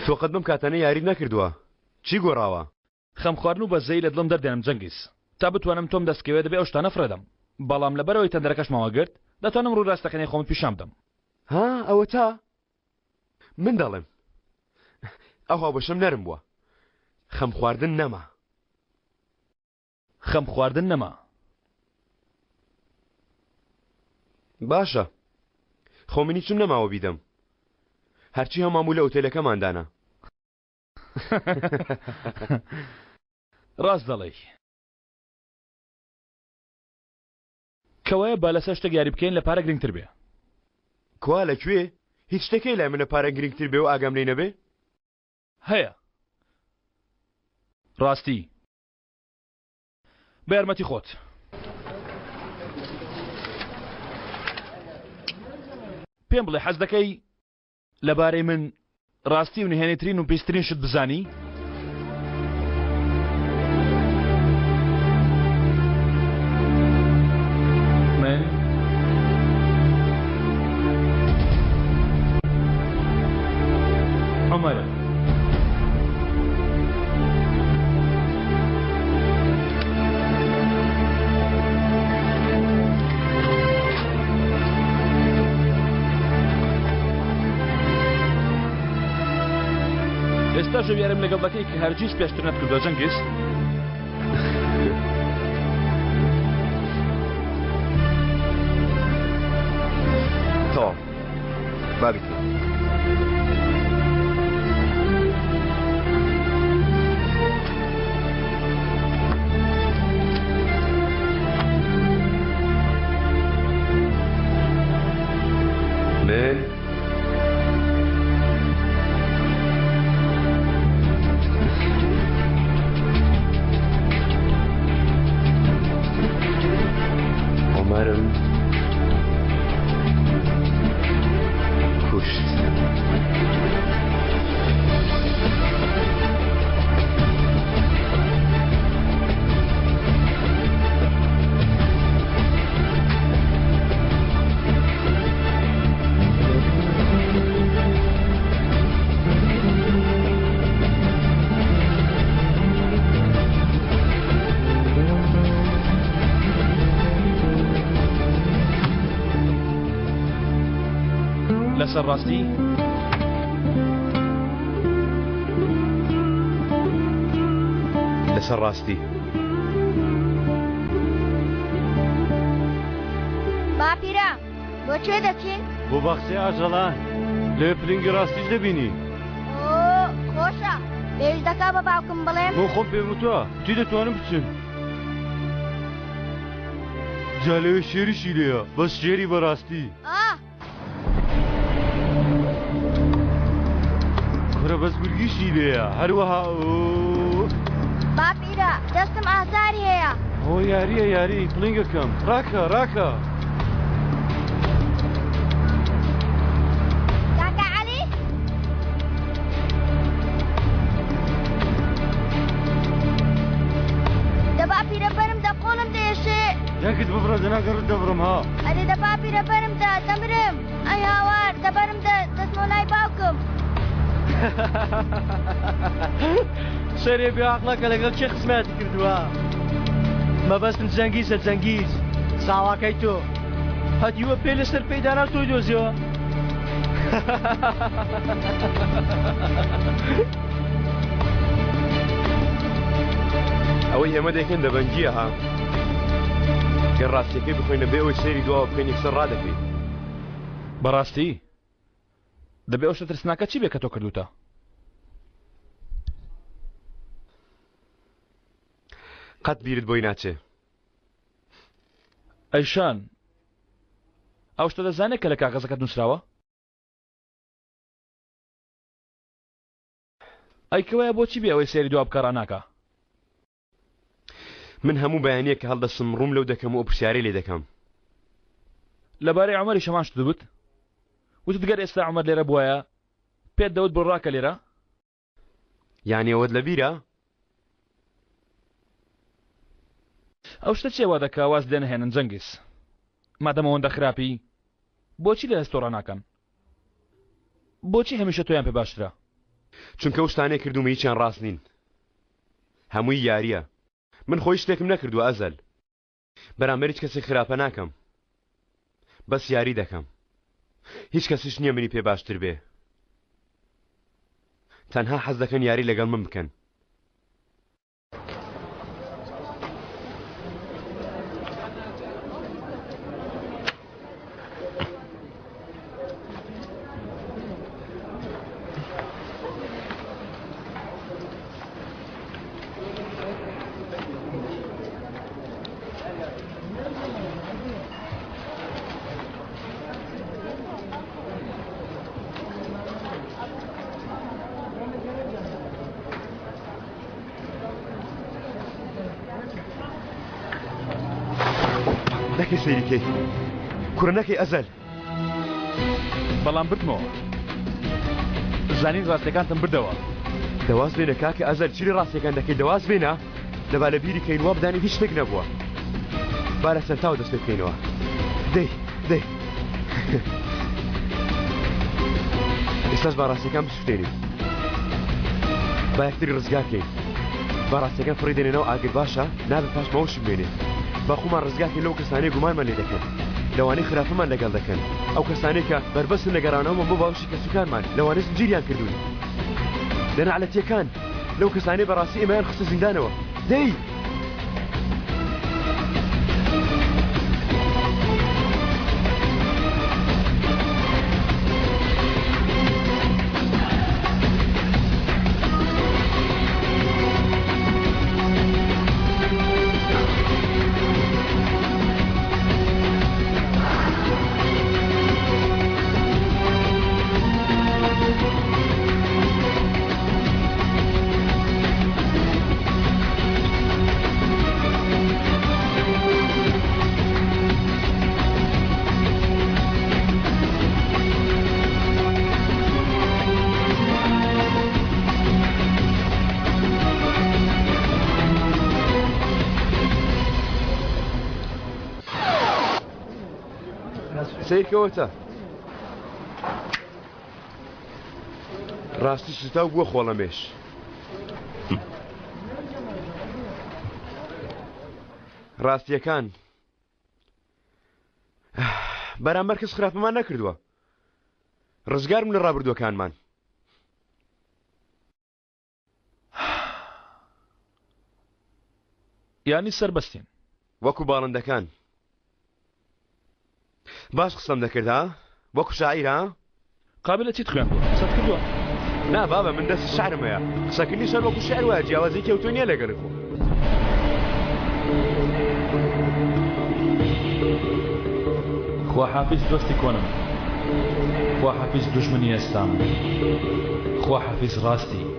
تۆ قەت بەم کاتانە یاریت نەکردووە. چی گۆڕاوە؟ خەم خواردن و بەزەیی لە دڵم دەردێنم جەنگیز. تا بتوانم تۆم دەست کەوێ دەبێ ئەو شتانە فڕێدەم. بەڵام لەبەرئەوەی تەندەرەکەشمان وەگرت، دەتوانم ڕووی ڕاستەقینەی خۆمت پیشان بدەم. ها ئەوەتا من دەڵێم ئەو هاوبەشەم نەرم بووە. خەم خواردن نەما. خەم خواردن نەما. باشە خۆ من هیچم نەماوە بیدەم. هەرچی هەمان بوو لە ئوتێلەکەمان دانا. ڕاست دەڵێی. کەوایە با لەسەر شتێک یاری بکەین لە پارە گرنگتر بێ. کوا لە کوێ؟ هیچ شتێک هەیە لای من لە پارە گرنگتر بێ و ئاگام لێی نەبێ؟ هەیە. ڕاستی. بە یارمەتی خۆت. پێم بڵێ حەز دەکەی لەبارەی من ڕاستی و نهێنیترین و پیسترین شت بزانی؟ من عومەرم. ئێستاش ئەو یاریم لەگەڵ دەکەی کە هەرگیز پێشتر نەتکردووە جەنگیز؟ تەواو با بیکەین. من عومەرم کوشت. لەسەر ڕاستی؟ لەسەر ڕاستی. باپیرە بۆ کوێ دەچین؟ بۆ باخچەی ئاژەڵان لەوێ پلنگی ڕاستیش دەبینی. ئۆ خۆشە پێویست دەکا بە باوکم بڵێم؟ بۆ خۆم پێم وتووە وتی دەتوانم بچم. جا لەوێ شێریشی لێیە بەس شێری بەڕاستی. ئا کورە بەس گورگیشی لێیە هەروەها ئۆ. باپیرە دەستم ئازاری هەیە. ئەوە یاریە یاری پڵینگەکەم ڕاکە ڕاکە. کاکە عەلی. دە باپیرە بەرم دە قۆڵم دێشێ. دەنگت ببڕە دەنا گەڕت دەبڕم ها. ئەرێ دە باپیرە بەرم دە دەمرم. ئەی هاوار دە بەرم دە دەچمەوە لای باوکم. سەرێ بێ عەقڵەکە لەگەڵ کێ خزمایەتی کردووە؟ مەبەستم جەنگیزە جەنگیز ساواکەی تۆ هەتیوە پێ لەسەر پێی دانا تۆی دۆزیەوە. ئەوەی ئێمە دەیکەن دەبەنگییە ها گەر ڕاستیەکەی بخۆینە بێ ئەوەی سەیری دواوە بکەین یەکسەر ڕادەکەی. بەڕاستی؟ دەبێ ئەو شتە ترسناکە چی بێ کە تۆ کردوتە؟ قەت بیرت بۆی ناچێ. ئەیشان ئەو شتە دەزانێت کە لە کاغەزەکەت نووسراوە؟ ئەی کەوایە بۆچی بێ ئەوەی سەیری دوا بکا ڕاناکا؟ من هەموو بەیانیەک کە هەڵدەستم ڕووم لەو دەکەم و ئەو پرسیارەی لێ دەکەم. لەبارەی عومەریش هەمان شتت وت؟ وتت گەر ئێستا عومەر لێرە بوایە پێت دەوت بڕۆ ڕاکە لێرە؟ یانی ئەوەت لەبیرە؟ ئەو شتە چیە وا دەکا واز لێ نەهێنن جەنگیز؟ مادەم ئەوەندە خراپی بۆچی لە هەستۆ ڕاناکەن؟ بۆچی هەمیشە تۆیان پێ باشترە؟ چونکە ئەو شتانەی کردوومە هیچیان ڕاست نین. هەمووی یارییە. من خۆ هیچ شتێکم نەکردووە ئەزەل. بەرامبەر هیچ کەسێک خراپە ناکەم. بەس یاری دەکەم. هیچ کەسیش نییە منی پێ باشتر بێ. تەنها حەز دەکەن یاری لەگەڵ من بکەن. نەکەی سەیری کەی کوڕە نەکەی ئەزەل بەڵام بردمەوە زانین ڕاستەکانتم بردەوە دەواز بێنە کاکە ئەزەل چی لە ڕاستەکان دەکەی دەواز بێنە دەبا لە بیری کەین وا بدانی هیچ شتێک نەبووە با لە سەرتاوە دەست پێ بکەینەوە دەی دەی ئێستاش با ڕاستەکان بسوتێنین با یەکتری ڕزگار کەین با ڕاستەکان فڕی دێنێنەوە ئاگر باشە نابێت پاش مەوش بمێنێ با خۆمان ڕزگار کەین لەو کەسانەی گومانمان لێ دەکەن لەوانەی خراپەمان لەگەڵ دەکەن ئەو کەسانەی کە بەربەستن لە گەڕانەوەمان بۆ باوەشی کەسوکارمان لەوانەی زنجیریان کردوون لە نەعلەتیەکان لەو کەسانەی بەڕاستی ئێمەیان خستە زیندانەوە دەی! سەیرکەوەتە ڕاستی سوتاو بووە خۆڵەمێش. ڕاستیەکان بەرامبەر کەس خراپەمان نەکردووە ڕزگارم لە ڕابردووەکانمان. یانی سەربەستین. وەکو باڵندەکان. باش قسەم دەکرد ها؟ وەکو شاعیر ها؟ قابلە چیت خوێندووە؟ قسەت کردووە؟ نا بابە من دەستی شعرم هەیە قسەکردنیش هەر وەکو شعر وایە جیاوازیەکی ئەوتۆ نییە لەگەڵی خۆم. خواحافیز دۆستی کۆنم خواحافیز دوژمنی ئێستام خواحافیز ڕاستی.